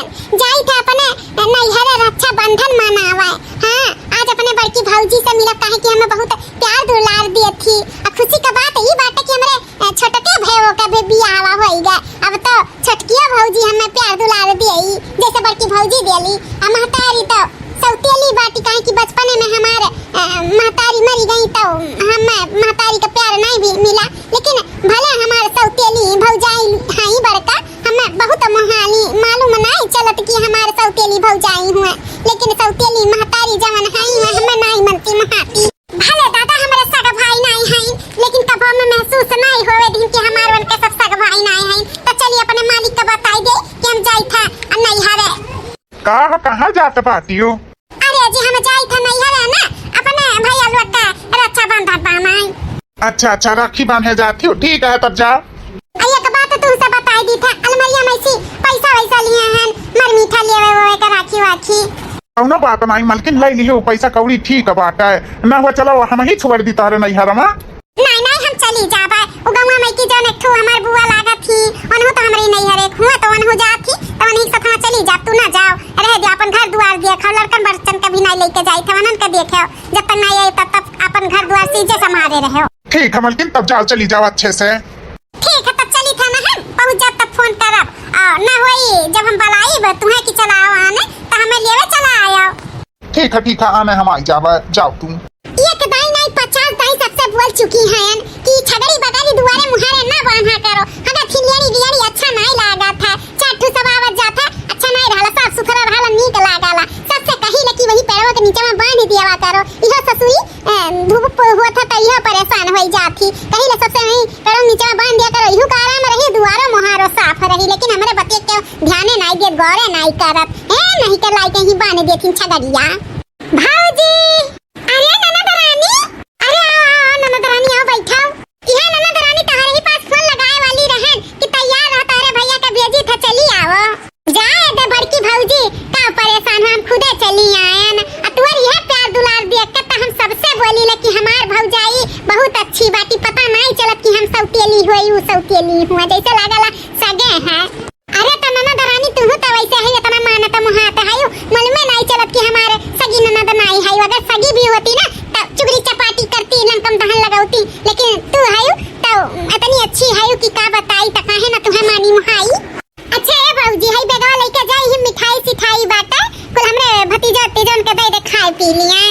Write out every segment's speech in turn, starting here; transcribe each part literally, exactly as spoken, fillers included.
जाई थे अपने नैहरे रक्षाबंधन मनावे। हाँ, आज अपने बड़की भौजी से मिला, काहे कि हमें बहुत प्यार दुलार दिए थी। आ खुशी का बात ई बाटे कि हमरे, अ, छोटके भैया के भी बियाहवा होई गए। अब तो छोटकियो भौजी हमें प्यार दुलार दिए, जैसे बड़की भौजी देली। आ महतारी तो सौतेली बाटी, काहे कि बचपने में हमार, अ, महतारी मरी गई, तो हमें महतारी का प्यार नहीं भी मिला। लेकिन भले हमार सौतेली भौजाई हई बड़का, हमें बहुत मोहाली, मालूम नहीं चलत कि हमार सौतेली भौजाई हुए, लेकिन सौतेली महतारी जवन हई हुए, हमें नहीं मनती मोहाती। भले दादा हमरे सगा भाई नहीं हई, लेकिन तब हमें महसूस नहीं होवे दिन कि हमार उनके सब सगा भाई नहीं हई। तो चलिए अपने मालिक का बताई दे कि हम जाई था नैहरे। का हो, कहाँ जात बाटियो? अरे जी, हम जाई था नैहरे ना, अपने भैया लोग का रक्षाबंधन बान्हाई। अच्छा, अच्छा, राखी बांधे जाती हो, ठीक है, तब जाओ। आ, एक बात तुमसे बताई दी था, अलमारिया में से पैसा वैसा लिए हैं, मर मीठा लेवे वो एक राखी वाखी। कौनो बात नहीं मलकिन, ले लियो पैसा कौड़ी, ठीक बात है। ना हुआ, चलो हम ही छोड़ दी तारे नैहर में। नहीं, नहीं, हम चली जाबे। उ गौवा में की जौन एक ठो हमार बुआ लागत ही, ओनहु तो हमरे नैहरे हुआ, तो ओनहु जात ही, तो ओनही के साथ चली जा, तू ना जाओ। रह दे, अपन घर दुआर देखे, लड़कन बच्चन के भी नहीं लेके जाई थे, ओनन के देखे, जब तक नहीं आए तब तक अपन घर दुआर से इज्जत संभाले रहे। ठीक है मलकिन, तब जाओ, चली जाओ अच्छे से। ठीक है, तब चली था ना हम, पहुँच जाब तब फोन करब, और ना होई जब हम बुलाईब तुम्हें कि चला आओ आने, तो हमें लेवे चला आयो। ठीक है, ठीक है, आने हम आई जाबे, जाओ तुम। एक दाई नाई पचास दाई सबसे बोल चुकी हैं कि छगड़ी बगड़ी दुआरे मुहारे ना बांधा करो। अगर थिलियड़ी बियड़ी अच्छा नाई लागत है, चार ठो सब आवत जात है, अच्छा नाई रहला, साफ सुथरा रहला, नीक लागला। सबसे कही ले कि वही पेड़वा के नीचे में बांध दियावा करो। इहो ससुरी, ए, धूप होत है तो इहो परेशान होई जात ही। कही ले सबसे वही पेड़वा नीचे में बांध दिया करो, इहू का आराम रही, दुआरो मुहारो साफ रही। लेकिन हमरे बतिया के ध्याने नाई देत, गौरे नाई करत। ए, नहीं के लाई के ही बांध देथिन छगड़िया। भौजी, अरे ननद रानी, अरे आओ, आओ, ननद रानी, आओ, बैठाओ। इहे ननद रानी, तहरे ही पास फोन लगाए वाली रहन कि तैयार रह, तहरे भैया का भेजी था, चली आओ। जाए दे बड़की भौजी, का परेशान हो, हम खुदे चली आयन। आ तुहर इहे प्यार दुलार देख के त हम सबसे बोली ले कि हमार भौजाई बहुत अच्छी बाटी, पता नहीं चलत कि हम सौतेली हुई, उ सौतेली हुआ, जैसे लागला सगे हैं। अरे त ननद रानी, तुहू त वैसे है, इतना मानत मुहात है, मालूमे नाई चलत कि हमारे सगी ननद नाई है। अगर सगी भी होती ना, त चुगली चपाटी करती, लंकम दहन लगौती, लेकिन तू है त इतनी अच्छी है कि का बताई, त काहे ना तुहे मानी मुहाई। अच्छा ए भौजी, है बेगवा लेके जाई, ही मिठाई सिठाई बाटे, कुल हमरे भतीजा तीजन के दे दे, खाए पी लिए।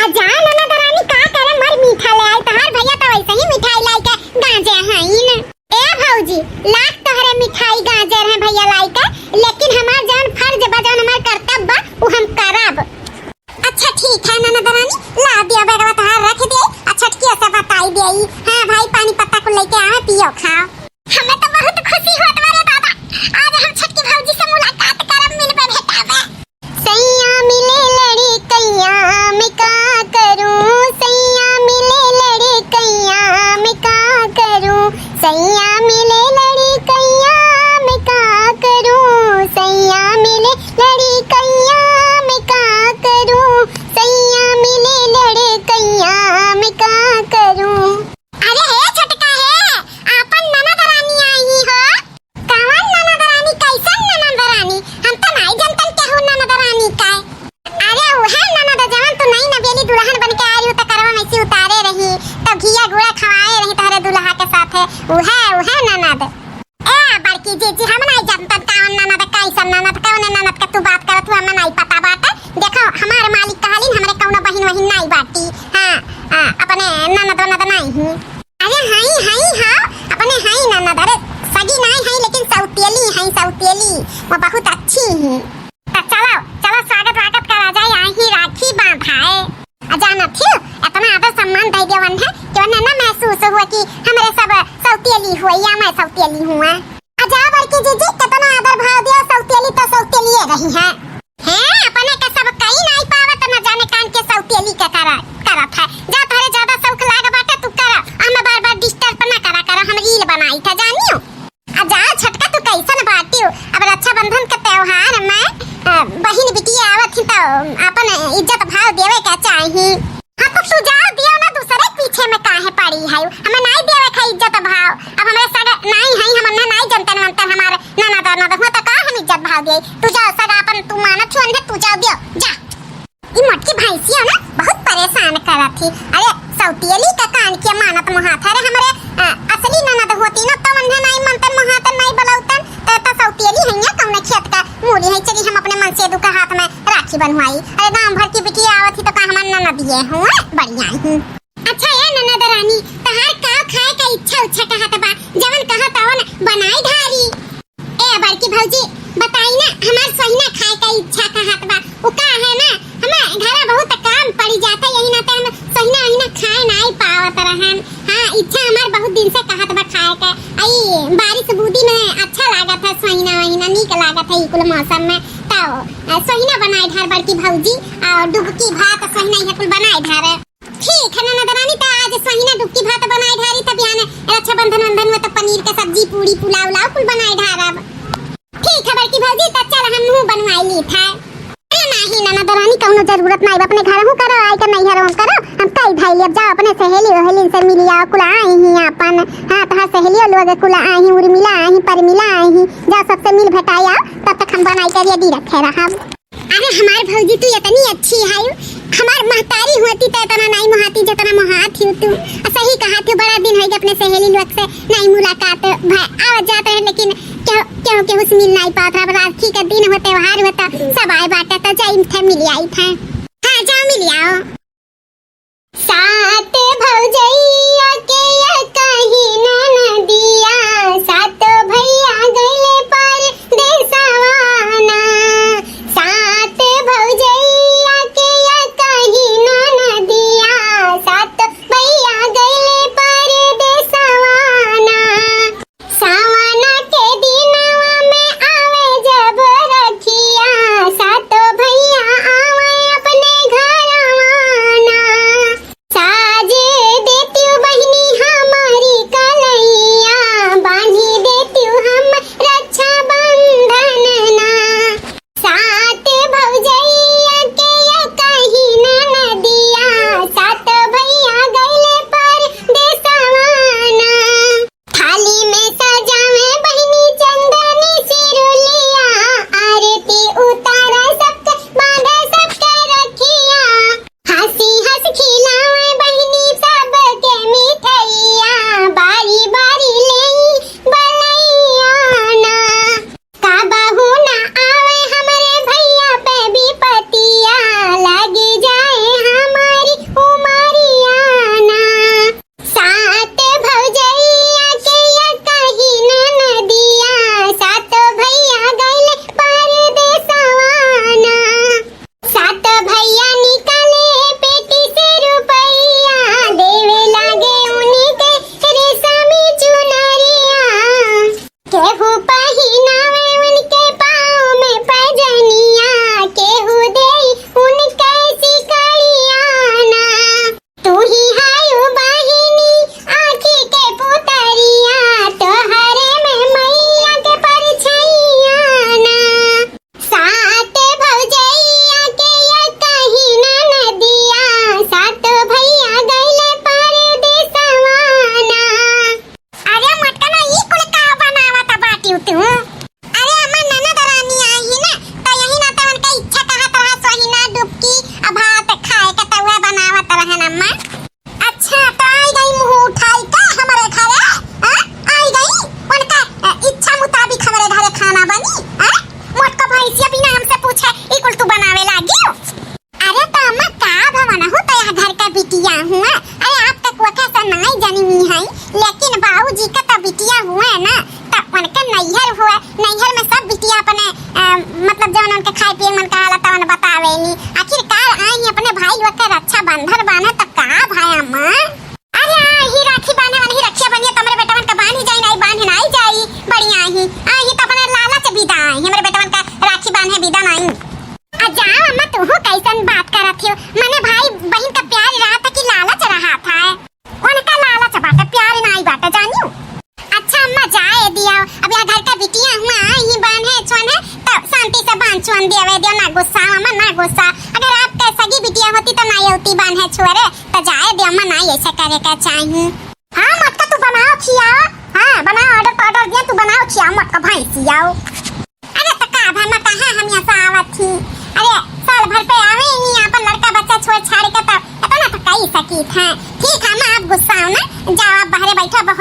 आ जा ननद रानी, का करे, मर मीठा ले आई, तहार भैया त वैसे ही मिठाई लाई के गांजे हईन। ए भौजी, लाख तोहरे मिठाई गांजे रहे भैया लाई के, लेकिन हमार जौन फर्ज बा, जौन हमार कर्तव्य बा, उ हम करब। अच्छा ठीक है ननद रानी, ला दिया बैगवा तोहार रख दे, आ छोटकिया से बताई देई। हाँ भाई, पानी पत्ता कुल लेके आवे, पियो खाओ। हमें तो बहुत खुशी होत बा रे दादा, आज हम छोटकी भौजी से मुलाकात करब, मिलबे भेटाबे। सैया मिले लड़कैया में का करूं, सैया मिले लड़कैया में का करूं, सैया मिले लड़कैया में का करूं, सैया मिले लड़कैया में का करूं, सैया मिले लड़कैया में का करूं। अरे हे छोटका हे, आपन ननद रानी आई हो। कवन ननद रानी, कैसन ननद रानी? हम त नाई जनतन केहू ननद रानी का। अरे उहे ननद जवन तू नई नवेली दुल्हन बन के आई हो त करवा में से उतारे रही, त घिया गुड़ा खवाए रही तोहरे दुल्हा के साथे। उहे, उहे ननद। ए बड़की जीजी, हम नाई जनतन कवन ननद, कैसन ननद, कवन ननद के तू बात करत हो, हमें नाई पता बाटे। देखो हमार मालिक कहलिन हमरे कौनो बहिन वहिन नाई बाटी। हाँ, हाँ, अपने ननद वनद नाई ही। अरे हई, हई, हाँ, अपने हई ननद, अरे सगी नाई हई, लेकिन सौतेली हई, सौतेली, वो बहुत अच्छी ही। त चलो, चलो, स्वागत वागत करा जाए, आई ही राखी बांधाए। आ जाना थियो, इतना आदर सम्मान दे देवन है कि उन्हें ना महसूस हुआ कि हमरे सब सौतेली हुआ या मैं सौतेली हुआ। आ जा बड़की जीजी, कितना आदर भाव दिया, सौतेली तो सौतेलिए रही है। हैं, अपने के सब कई नाई पावत, न जाने कान के सौतेली के करा, करत है। जा, तोहरे ज्यादा शौक लाग बाटे, तू करा। हमें बार-बार disturb ना करा, करा, हम reel बनाई था, जानियो। आ जा, छोटका, तू कैसन बाटियो? अब रक्षाबंधन के त्योहार में, अ, बहिन बिटिया आवत ही, तो अपन इज्जत भाव देवे के चाही। हाँ, तो तू जा, दियो ना, दूसरे पीछे में काहे पड़ी है? हमें नाई देवे के इज्जत भाव। अब हमरे सगे नाई है, हम ना नाई जनते, मनते हमारे ननद, ननद हुआ, तो का हम इज्जत जाओ दियो, तू जाओ, सगा आपन तू मानत छुअन है, तू जाओ दियो, जा। ई मोटकी भैंसिया ना बहुत परेशान करत ही। अरे सौतियली का कान के मानत मोहात है रे हमरे, अ, असली ननद होती ना तवन है नाई मनतन मोहातन नाई बलौतन, त, त सौतियली हैया कौन खेत का मूली है, चली हम अपने मनसेदू का हाथ में राखी बंधवाई। अरे गांव भर की बिटिया आवत ही तो का हमार ननदिये हुआ बढ़िया ही। अच्छा ए ननद रानी, तहार का खाए का इच्छा उच्छा कहत बा, जवन कहत तवन बनाई ढारी। ए बड़की भौजी, बताई ना, हमार सोहिना खाए का इच्छा कहत बा। उ का है ना, हमार घरा बहुत काम पड़ी जाता, यही नाते हम सोहिना वहिना खाए नाई पावत रहन। हाँ, इच्छा हमार बहुत दिन से कहत बा खाए का। आई बारिश बूदी में अच्छा लागत है सोहिना वहिना, नीक लागत है ई कुल मौसम में। तो, अ, सोहिना बनाए ढार बड़की भौजी, और डुबकी भात सोहिना ये कुल बनाए ढार। ठीक है ननद रानी, त आज सोहिना डुबकी भात बनाए ढारी, तब याने रक्षाबंधन वंधन में तो पनीर के सब्जी, पूड़ी, पुलाव उलाव कुल बनाए ढारब। ठीक है बड़की भौजी, त चल हमहू बनवाई ली था। ए नाही ननद रानी, कौनो जरूरत नाही, अपने घर हूँ करो, आई के नैहर हूँ करो, हम कई भाई ले अब जाओ अपने सहेली वहेली से मिली आओ, कुल आई ही आपन। हाँ, तहार सहेलियों लोग कुल आई ही, उर्मिला आई ही, परमिला आई ही, जाओ सबसे मिल भेटाई आओ, तब तक हम बनाई के रेडी रखे रहब। अरे हमार भौजी तू इतनी अच्छी है, हमार महतारी होती तो इतना नहीं मोहाती जितना मोहात ही तू। आ सही कहा तू, बड़ा दिन है कि अपने सहेली लोग से नहीं मुलाकात भा-, आवत जात रहे, लेकिन केहू, केहू, केहू से मिल नहीं पात रहा। अब राखी का दिन हो, त्योहार हो, तो सब आए बाटे, तो जाई थे मिल आई थे। हाँ, जाओ मिल आओ। सात भौजैया के ये कही ननदिया, सात भैया गइले परदेसवा ना। सात भौजैया के ये कही ननदिया, सात भैया गइले परदेसवा ना। सावन के दिनवा में आवे जब रखिया, सातो भैया आवे अपने घरवा ना। साजे देतिउ बहिनी हमारी कलैया, बांधी देतिउ हम रक्षाबंधन ना। सात भौजैया के ये कही ननदिया, सात भैया गइले परदेसवा ना। थाली में सजावे बहिनी चंदनी सिरुलिया, आरती उतारे सबके, बांधे सबके रखिया। हंसी हंस खिलावे बहिनी सबके मिठैया, बारी बारी लेई बलैया ना। काबहू ना आवे हमरे भैया पे विपतिया, लागी जाए हमारी उमरिया ना। सात भौजैया के ये कही ननदिया, सात भैया गइले परदेसवा ना। सात भैया निकाले पेटी से रुपैया, देवे लागे उनके रेशमी चुनरिया। केहू पहिनावे उनके पाँव में पैजनिया, केहू देई उनके सिकड़िया ना। तू ही हायू बहिनी आँखी के पुतरिया, तोहरे में मैया के परछैया ना। सात भौजैया के ये कही ननदिया, सात भैया गइले परदेसवा ना। अरे मोटका ना, ई कुल का बनावत बाटिउ तू? अरे हमार ननद रानी आई ही ना, त यही ना त उनका इच्छा कहत रहा सोहिना डुबकी आ भात खाए के, त उहे बनावत रहन अम्मा। अच्छा, त आई गई मुँह उठाई का हमरे घरे? हाँ? आई गई? उनका, अ, इच्छा मुताबिक हमरे घरे खाना बनी? हाँ? मोटका भैंसिया बिना हमसे पूछे ई कुल तू बनावे लागिउ? अरे त अम्मा का भवन हो, त यह घर का बिटिया हुआ। अरे आप तक वका से नाई जन्मी है, लेकिन बाबूजी का त बिटिया हुआ ना, त उनका नैहर हुआ, नैहर में सब बिटिया अपने, अ, मतलब जवन उनके खाए पिए मन का हालत तवन बतावे नी। आखिरकार आई अपने भाई लोग के रक्षाबंधन बाने त का भाई अम्मा? अरे आ ही राखी बाने वाली ही रखिया बनिया त हमरे बेटवन का बांधी जाई नाई, बांधे नाई जाई, बढ़िया ही। आ ही त अपने लालच बिदा आई, हमरे बेटवन का राखी बांधे बिदा नाई। आ जाओ अम्मा, तूहू कैसन बात करत हो? मने भाई बहिन का प्यार रहा था कि लालच रहा था? उनका लालच बाटे, प्यार नाई बाटे, जानियो। अच्छा अम्मा, जाए दियो, अब यह घर का बिटिया हुआ, यही बांधे चुन है, तो शांति से बांध चुन दियो, वे दियो, ना गुस्सा अम्मा, ना गुस्सा। अगर आपका सगी बिटिया होती तो ना ये होती बांधे छुअरे, तो जाए दियो अम्मा, ना ऐसे करे का चाहिए। हाँ मोटका, तू बनाओ खियाओ, हाँ बनाओ, ऑर्डर ऑर्डर दिया, तू बनाओ खियाओ मोटका भैंसियाओ। अरे त का भा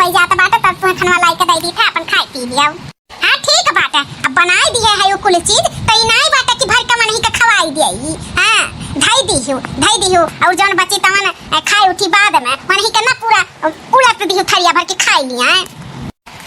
पै जात बाटे तब तुहे खनवा लाई के दइ दीथे, आपन खाइ पी लियो। हाँ, ठीक बाटे, अब बनाइ दिहे है उ कुल चीज, त ई नाई बाटे कि भर के मनही के खवाइ दिहे। हाँ, धइ दिहु, धइ दिहु, अउर जौन बची तवन, अ, खाइ उठी बाद में, मनही के ना पूरा, अ, उलट दिहु, थरिया भर के खाइ लिया।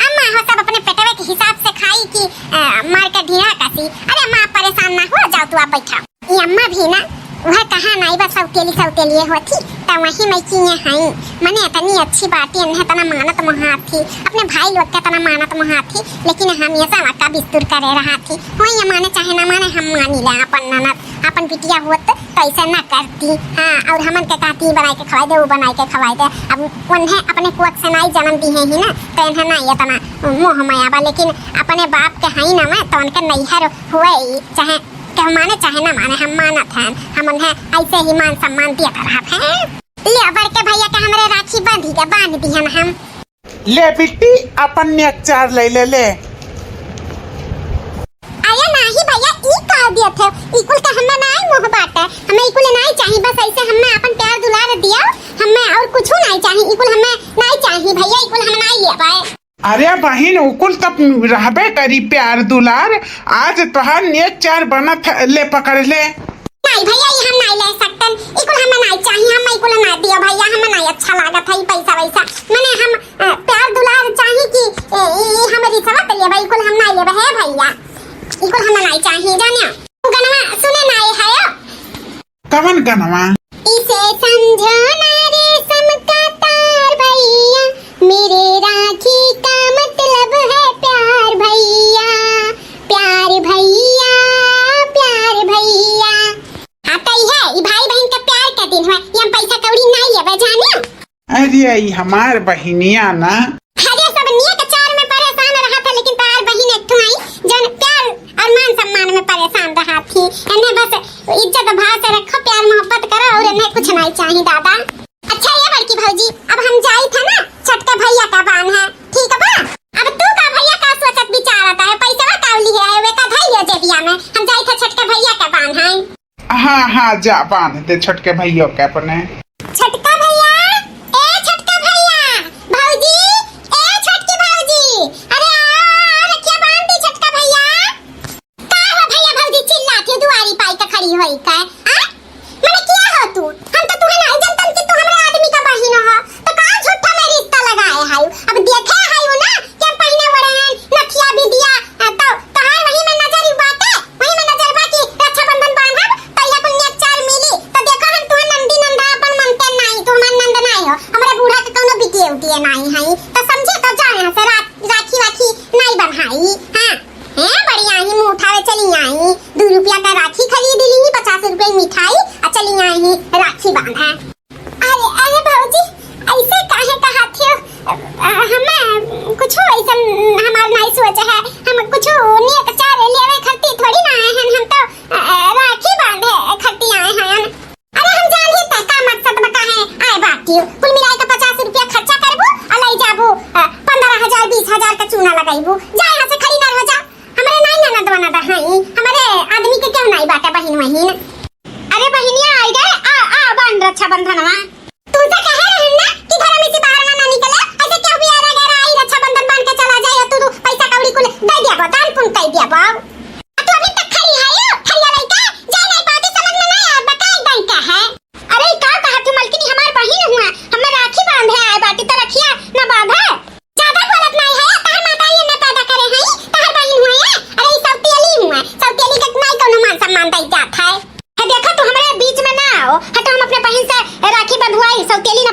अम्मा हो सब अपने पेटवे के हिसाब से खाई कि, अ, मार के ढीला कसी। अरे अम्मा, आप परेशान ना हो, जाओ तू, आप बैठा। ई अम्मा भी ना, वह कहा नाई बस सौतेली सौतेलिए होती, त वही मैं किए हई। मने इतनी अच्छी बाटी, इन्हें इतना मानत मोहात थी, अपने भाई लोग के इतना मानत मोहात थी, लेकिन हमेशा वका बिस्तुर करे रहा थी। वही माने चाहे ना माने, हम मानी ले अपन ननद, अपन बिटिया होत तो ऐसे ना करती। हाँ, और हमन के कहती बनाई के खवाई दे, वो बनाई के खवाई दे। अब उन्हें अपने कोख से नाई जन्म दिहे ही ना, तो इन्हें नाई इतना मोह माया बा, लेकिन अपने बाप के हई ना मैं, तो उनके नैहर हुए, चाहे केहू माने चाहे ना माने, हम मानत हन, हम उन्हें ऐसे ही मान सम्मान दियत रहत हैं। ले बड़के भैया के हमरे राखी बांधी के बांध दिहन हम। ले बिट्टी, अपन नेकचार ले ले ले। अरे नाही भैया, ई का दियत है? ई कुल का हमें नाई मोह बाटे, हमें ई कुल नाई चाही, बस ऐसे हमें अपन प्यार दुलार दिया, हमें और कुछ नाई चाही, ई कुल हमें नाई चाही भैया, ई कुल हम नाई लेबे। अरे बहिन, उकुल तब रहबे करी प्यार दुलार, आज तोहार नेकचार बनत है, ले पकड़ ले। नाई भैया, ई हम नाई ले सकतन, इकुल हमें नाई चाही, हम इकुल ना दियो भैया, हमें नाई अच्छा लागत है ई पैसा वैसा। मने हम, अ, प्यार दुलार चाही कि, ए, ई, ई हम रिश्वत लेबे, इकुल हम नाई लेबे, हे भैया, इकुल हमें नाई चाही, जानियो। उ गनवा सुने नाई है। कवन गनवा? इसे समझो ना रेशम का तार भैया, मेरे राखी का मतलब है प्यार भैया, प्यार भैया, प्यार भैया। हाँ, तो ये, ई भाई बहन के प्यार के दिन है, ये हम पैसा कौड़ी नाई लेबे, जानियो। अरे, ई हमार बहिनिया ना। अरे, सब नेकचार में परेशान रहा था, लेकिन तोहार बहिन एक ठो आई, जौन प्यार और मान सम्मान में परेशान रहा थी। इन्हें बस इज्जत भाव से रखो, प्यार मोहब्बत करो और इन्हें कुछ नहीं चाहिए दादा। अच्छा, ये बड़की भौजी, अब हम जाई था ना, छोटका भैया का बान है, ठीक बा? अब तू का भैया का सोचत विचारत है, पैसा का लिहे है, वे का धई लियो जेबिया में, हम जाई था छोटका भैया का बान है। हाँ, हाँ, जा, बांध दे छोटके भैया के अपने। छोटका भैया, ए छोटका भैया, भौजी, ए छोटकी भौजी, अरे आओ, आओ, रखिया बांध दी छोटका भैया। का हो भैया भौजी चिल्लात है दुआरी पाई के खड़ी होई के, आ? मने क्या हो तू? हम तो तुहे नहीं जनतन कि तू हमरे आदमी का बहिन हो, तो का झूठा में रिश्ता लगाए है? अब देखे है ना कि हम पहिने वड़े हैं, नथिया बिंदिया, आ, तो तोहार वही में नजर बाटे, वही में नजर बा कि रक्षाबंधन बांधब, तो इहे कुल नेकचार मिली। तो देखो, हम तुहार नंदी नंदा अपन मनते नाई, तू हमार नंद नाई हो, हमरे बूढ़ा के कौनो बिटिया उटिया नाई है। तो समझे, तो जा यहाँ से, रा-, राखी वाखी नाई बन्हाई। हाँ, हैं, बढ़िया ही मुँह उठावे चली आई, दू रुपया का राखी खरीद ली, पचास रुपया मिठाई, आ चली आई राखी बांधा। अरे, अरे भौजी, ऐसे काहे कहत हो? अ, हमें कुछो ऐसन हमार नाई सोच है। हम कुछो नेकचार लेवे खातिर थोड़ी ना आए हैं, हम तो, अ, अ, राखी बांधे खातिर आए हैं। अरे हम जानी त का मकसद में काहे आए बाटी। कुल मिलाए के पचास रुपया खर्चा करबू, आ लई जाबू, अ, पन्द्रह हजार, बीस हजार का चूना लगाईबू। जा यहाँ से, खड़ी ना हो जा। हमरे नाई ननद वनद हई, हमरे आदमी के केहू नाई बाटे बहिन वहिन। अरे बहिनिया, आई गए, आ, आ, बांध रक्षाबंधनवा। तुमसे कहे रहन ना कि घर में से बाहर ना, ना निकले, ऐसे केहू भी आरा गैरा आई रक्षाबंधन बांध के चला जाए, तू, तू पैसा कौड़ी कुल दे दिया बा, दान पुण्य कर दिया बा। आ तू अभी तक खड़ी है, यो, खड़िया लइका, जाए नहीं पाती, समझ में नहीं आवत बा, का एक दाई का है? अरे, ई का कहत हो मलकिनी, हमार बहिन हुआ, हमें राखी बांधे आए बाटी, त रखिया ना बांधे? ज्यादा बोलत नाई है, तहर माता ये ने पैदा करे हई, तहर बहिन हुआ है। अरे ई सौतेली हुआ, सौतेली के नाई कौनो मान सम्मान दई जात है। है देखो तू हमरे बीच में ना आओ, हटो हम अपने बहिन से राखी बंधवाई, सौतेली ना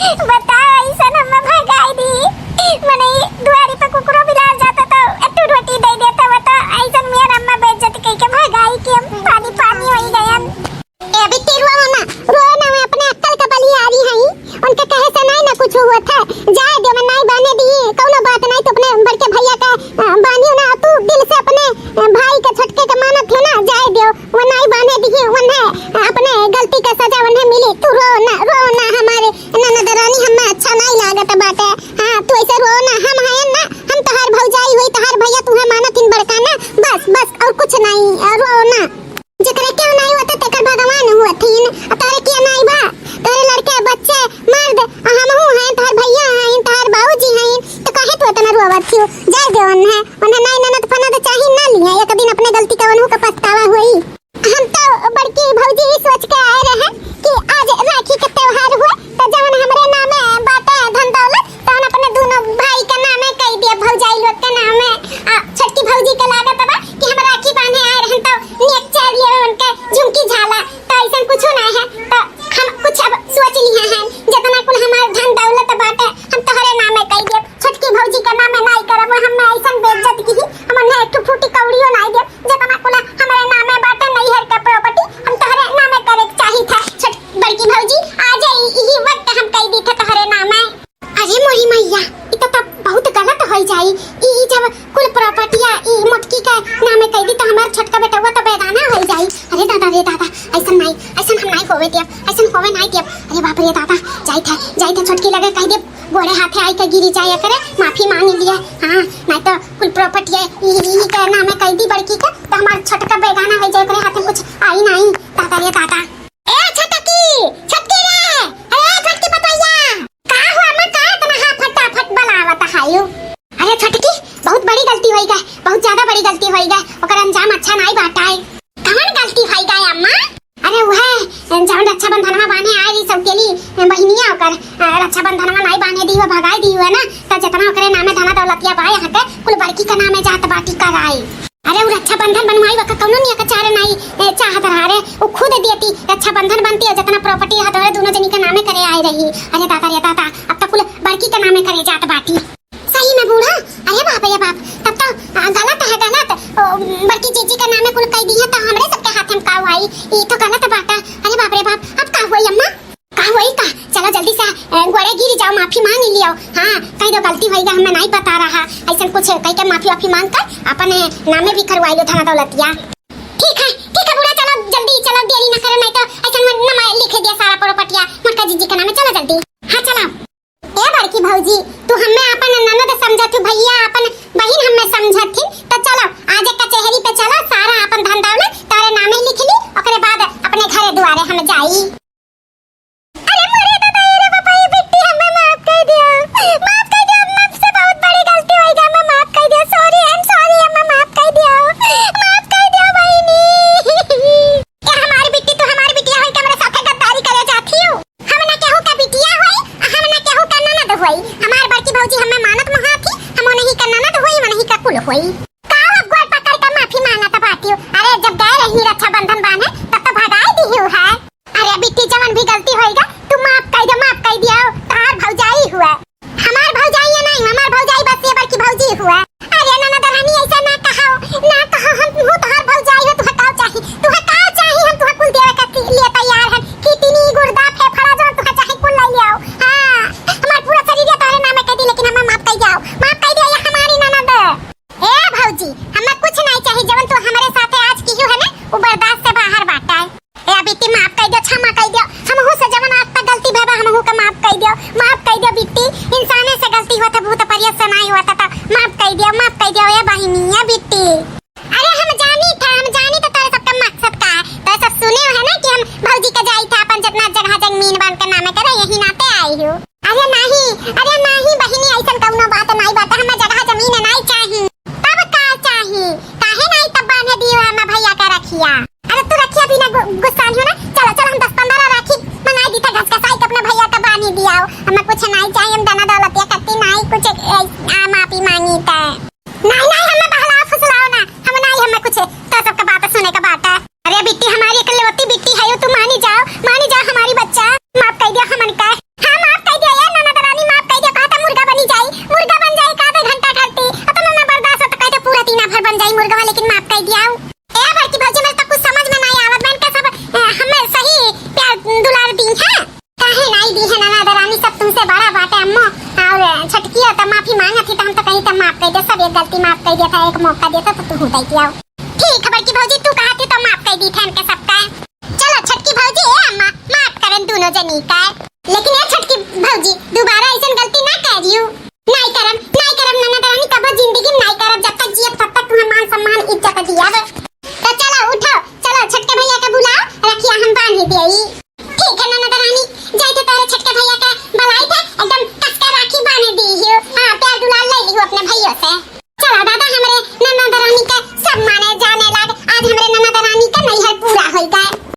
बताओ, अइसन हम्मे भगाई दी। मने ई दुआरी पे कुकुरो बिलार जाता तो एक ठो रोटी दे देता, बताओ, अइसन मेर अम्मा बेइज्जती कइके भगाई कि हम पानी पानी होई गयन। ए बिट्टी, रोओ ना, रोओ ना, मैं अपने अक्कल का बलिहारी हई, उनके कहे से नाहीं ना कुछ होत है। जाए दे, मैं नाहीं बाने दी, कौनो बात नाहीं, तो अपने बड़के भैया का, अ, बानियो ना, तू दिल से अपने, अ, भाई के छोटके के मानत हो ना, जाए दे, वो नाहीं बाने दी, उन्हें अपने गलती का सजा उन्हें मिली। तू रो ना, रो ना, हमारे ननद रानी, हमें अच्छा नाहीं लागत बाटे। हाँ, तू ऐसे रो ना, हम हैं ना, हम तोहार भौजाई हुई, तोहार भैया तुहे मानत हिन बड़का ना, बस, बस, और कुछ नाहीं, अ, रो ना। जेकरे केहू नाई होता, तेकर भगवान होथिन। आ तोरे के नाई बा, तोरे लड़के, बच्चे, मर्द, आ हमहू हैं, तोहर भैया हैं, तोहर बाबूजी हैं, तो काहे तू इतना रोवत हियो? जाए दे उन्हें, उन्हें नाई ननद फनद चाही ना लिहे, एक दिन अपने गलती का उन्हू का पछतावा होई। हम तो बड़की भौजी ई सोच के आए रहे कि आज राखी के त्योहार हुए, तो जवन हमरे नामे बाटे धन दौलत, तवन अपने दोनों भाई के नामे कई दिया, भौजाई लोग के नामे। आ, छोटकी भौजी के लागत बा कि हम राखी बांधे आए रहन तो नेक चार लिए उनके झुमकी झाला, तो ऐसन कुछ ना है। तो हम कुछ अब सोच लिए हैं, जितना कुल हमार धन दौलत बाटे, हम तोहरे नामे कई दिया, छोटकी भौजी के नामे नाई करब, हम ऐसन बेइज्जत की, हम उन्हें एक ठो फूटी कौड़ियो नाई दिया, जितना कुल हमरे नामे बाटे नैहर के property, हम तोहरे नामे करे के चाही था। छोट बड़की भौजी, आ जाई, यही वक्त हम कई दी था तोहरे नामे। अरे मोरी मैया, ई तो तब बहुत गलत होई जाई। ई, ई जब कुल property या ई मोटकी के नामे कई दी तो हमार छोटका बेटवा तो बेगाना होई जाई। अरे दादा रे दादा, ऐसन नाई, ऐसन हम नाई होवे दियब, ऐसन होवे नाई दियब। अरे बाप रे दादा, जाई थे, जाई थे छोटकी लगे कह दे, गोड़े हाथे आई के गिरी जाए करे, माफी मांग लिए। हाँ, नाई तो कुल property है, ई, ई, ई के नामे कई दी बड़की के, तो हमार छोटका बेगाना होई जाए, ओकरे हाथे कुछ आई नाई। दादा रे दादा। ए छोटकी, छोटकी रे, अरे छोटकी पतोहिया। का हुआ अम्मा, का इतना हाँ फटाफट बुलावत हायू? अरे छोटकी, बहुत बड़ी गलती होई गए, बहुत ज्यादा बड़ी गलती होई गए, ओकर अंजाम अच्छा नाई बाटा है। कवन गलती होई गए अम्मा? अरे वह जवन रक्षाबंधनवा बांधे आए रही सौतेली बहिनिया, ओकर, अ, रक्षाबंधनवा नाई बांधे दी हुआ, भगाई दी हुआ ना, तो जितना ओकरे नामे धना दौलतिया बा यहाँ के, कुल बड़की के नामे जात बाटी कराई। अरे उ रक्षाबंधन बनवाई, वका कौनो निया का चारे नाई, ए, चाहत रहा रे, उ खुद देती रक्षाबंधन बनती है, जितना property है तोरे दोनों जनी के नामे करे आए रही। अरे दादा रे दादा, अब तो कुल बड़की के नामे करे जात बाटी। सही में बूढ़ा, अरे बाप रे बाप, तब तो, आ, गलत है, गलत। ओ, बड़की जीजी के नामे कुल कह दी है, तो हमरे सबके हाथ में का हुई? ई तो गलत बात है। अरे बाप रे बाप, अब का हुई अम्मा? का हुई का? चलो जल्दी से, अ, गोड़े गिर जाओ, माफी मांग लियो। हाँ, कह दो गलती होई गा, हमें नहीं पता रहा, ऐसा कुछ कह के माफी वाफी मांग कर अपने नामे भी करवाई लो धना दौलतिया। ठीक है, ठीक है बूढ़ा, चलो जल्दी चलो, देरी ना करो, नहीं तो ऐसा न-, नाम लिख दिया सारा property या मोटका जीजी के नामे। चलो जल्दी। हाँ चलो। ए बड़की भौजी, तू हमें अपन ननद समझत हूँ, भैया अपन बहिन हमें समझत थी, तो चलो आज कचहरी पे चलो, सारा अपन धन दौलत तारे नामे लिख ली, ओकरे बाद अपने घरे दुआरे हम जाई। अरे मोरे दादा, ए रे बाबा, ये बिट्टी हमें माफ कर दिया, माफ कर दिया, हमसे बहुत बड़ी गलती होई गई, हमें माफ कर दिया, sorry, I'm sorry, हमें माफ कर दिया, माफ कर दिया बहिनी। ए हमार बिट्टी, तू हमार बिटिया होई के हमरे साथे गद्दारी करे जाती हो? हम ना केहू का बिटिया होई, हम ना केहू का ननद होई। हमार बड़की भौजी हमें मानत महा थी, हम उन्हीं का ननद होई, उन्हीं का कुल होई। का अब गोड़ पकड़ के माफी मांगत बाटियो? अरे जब गए रही रक्षाबंधन बांधे तब तो भगाई दिहू है। अरे बिट्टी जवन भी गलती होई गा तू माफ कर दे, माफ कर दिया, तार भौजाई हुआ। हमार भौजाई ये नहीं, हमार भौजाई बस ये बड़की भौजी हुआ। अरे ननद रानी ऐसा ना कहो, ना कहो, हम हूँ तोहार भौजाई हो, तुहा का चाही, तुहा का चाही, हम तुहा कुल देवे के लिए तैयार हैं। किडनी, गुर्दा, फेफड़ा जो तुहा चाही कुल ले आओ। हाँ, हमार पूरा शरीर ये तोहरे नामे कह दी, लेकिन हमें माफ कर जाओ, माफ कर दिया ये हमारी ननद। ए भौजी, हमें कुछ नहीं चाहिए, जवन तू हमारे साथे आज किहू है ना, वो बर्दाश्त से बाहर बाटा है। ए बिट्टी माफ कर दियो, क्षमा कर दियो, हमहू से जवन आज तक गलती भवा, हमहू का माफ कर दियो, माफ कर दियो बिट्टी, इंसाने से गलती हुआ था, भूत परियत से नहीं हुआ था, तो माफ कर दियो, माफ कर दियो ए बहिनी, ए बिट्टी। अरे हम जानी था, हम जानी था तोरे सबका मकसद का है, तो सब सुने हो है ना कि हम भौजी के जाई था अपन जितना जगह जमीन बन के नामे करे, यही नाते आई हूँ। अरे नाही, अरे नाही बहिनी, ऐसन कौनो बात नाही बात, हमें जगह जमीन नाही चाही। तब का चाही? काहे नाही तब बांधे दियो हमें भैया का रखिया? अरे तू रखिया बिना गु-, गुस्सा लियो ना। चलो, चलो हम दस पन्द्रह राखी मंगाई दी था घस घसाई के अपने भैया का बांधी दियाओ। हमें कुछ नाही चाही, हम धना दौलतिया कत्ती नाही कुछ, ए, आ, माफी मांगी था। नाही, नाही, हमें बहलाओ फुसलाओ ना, हम नाही, हमें कुछ तो सबका बात सुने का बात है। अरे बिट्टी, हमारी इकलौती बिट्टी है, तू मानी जाओ, मानी जाओ हमारी बच्चा, माफ कर दिया हमन का। हाँ, माफ कर दिया, कह दे, सब एक गलती माफ कर दिया था, एक मौका देता तो तू हूँ दै दिया।